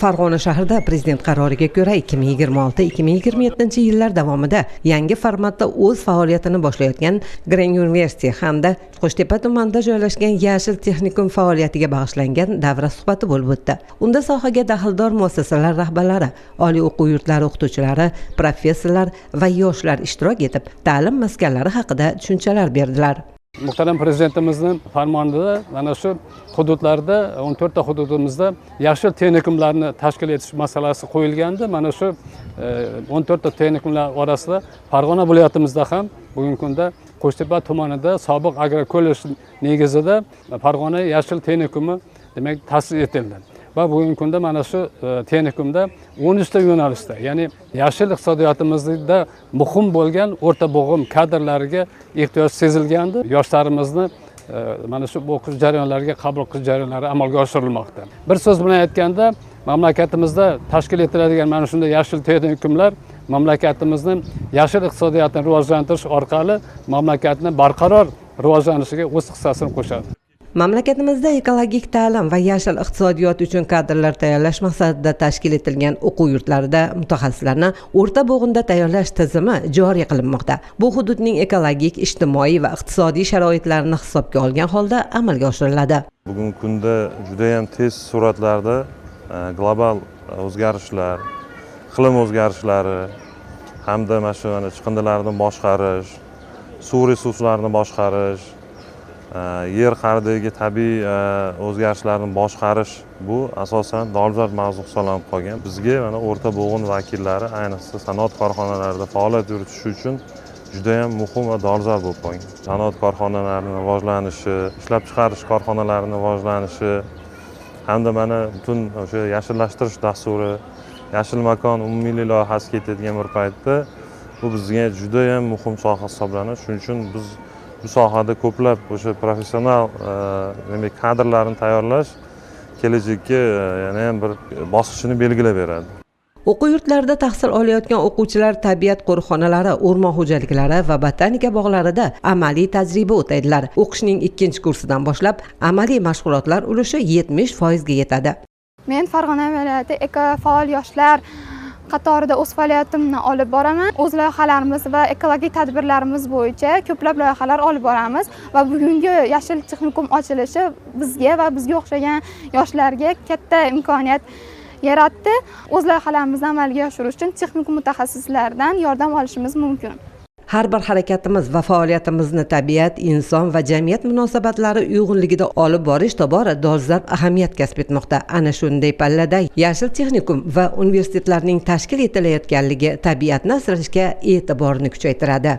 Farg'ona shahrida prezident qaroriga ko'ra 2026-2027 yillar davomida yangi formatda o'z faoliyatini boshlayotgan Green University hamda Qo'shtepa tumanida joylashgan Yashil texnikum faoliyatiga bag'ishlangan davra suhbati bo'lib o'tdi. Unda sohaga daxldor muassasalar rahbarlari, oliy o'quv yurtlari o'qituvchilari, professorlar va yoshlar ishtirok etib, ta'lim maskanlari haqida tushunchalar berdilar. Muhtaram prezidentimizni farmonida mana shu hududlarda 14 ta hududimizda yashil texnikumlarni tashkil etish masalasi qo'yilgandi. Mana shu 14 ta texnikumlar orasida Farg'ona viloyatimizda ham bugungi kunda Qo'shtepa tumanida sobiq agrar kollej negizida Farg'ona yashil texnikumi demak ta'sis etildi. Va bugungi kunda mana shu texnikumda 13 ta yo'nalishda, ya'ni yashil iqtisodiyotimizda muhim bo'lgan o'rta bo'g'im kadrlariga ehtiyoj sezilgandi. Yoshlarimizni mana shu o'qish jarayonlariga qabul qilish jarayonlari amalga oshirilmoqda. Bir so'z bilan aytganda, mamlakatimizda tashkil etiladigan mana shunday yashil texnikumlar mamlakatimizni yashil iqtisodiyotni rivojlantirish orqali mamlakatni barqaror rivojlanishiga o'z hissasini qo'shadi. Mamlakatimizda ekologik ta'lim va yashil iqtisodiyot uchun kadrlar tayyorlash maqsadida tashkil etilgan o'quv yurtlarida mutaxassislarni o'rta bo'g'inda tayyorlash tizimi joriy qilinmoqda. Bu hududning ekologik, ijtimoiy va iqtisodiy sharoitlarini hisobga olgan holda amalga oshiriladi. Bugungi kunda juda ham tez sur'atlarda global o'zgarishlar, iqlim o'zgarishlari hamda mana shu chiqindilarni boshqarish, suv resurslarini boshqarish, yer qa'ridagi tabiiy o'zgarishlarni boshqarish bu asosan dolzarb mavzu hisoblanib qolgan. Bizga mana o'rta bo'g'in vakillari, ayniqsa sanoat korxonalarida faoliyat yuritishi uchun juda ham muhim va dolzarb bo'lib qolgan. Sanoat korxonalarining rivojlanishi, ishlab chiqarish korxonalarining rivojlanishi hamda mana butun o'sha yashillashtirish dasturi, Yashil makon umummilliy loyihasi ketayotgan bir paytda bu bizga juda ham muhim soha hisoblanadi. Shuning uchun biz bu sohada ko'plab o'sha professional demak kadrlarni tayyorlash kelajakka yana ham bir bosqichini belgilab beradi. O'quv yurtlarida tahsil olayotgan o'quvchilar tabiat qo'riqxonalari, o'rmon xo'jaliklari va botanika bog'larida amaliy tajriba o'taydilar. O'qishning ikkinchi kursidan boshlab amaliy mashg'ulotlar ulushi 70% ga yetadi. Men Farg'ona viloyati eko faol yoshlar qatorida o'z faoliyatimni olib boraman. O'z loyihalarimiz va ekologik tadbirlarimiz bo'yicha ko'plab loyihalar olib boramiz va bugungi yashil texnikum ochilishi bizga va bizga o'xshagan yoshlarga katta imkoniyat yaratdi. O'z loyihalarimizni amalga oshirish uchun texnikum mutaxassislaridan yordam olishimiz mumkin. Har bir harakatimiz va faoliyatimizni tabiat, inson va jamiyat munosabatlari uyg'unligida olib borish tobora dolzarb ahamiyat kasb etmoqda. Ana shunday pallada yashil texnikum va universitetlarning tashkil etilayotganligi tabiatni asrashga e'tiborni kuchaytiradi.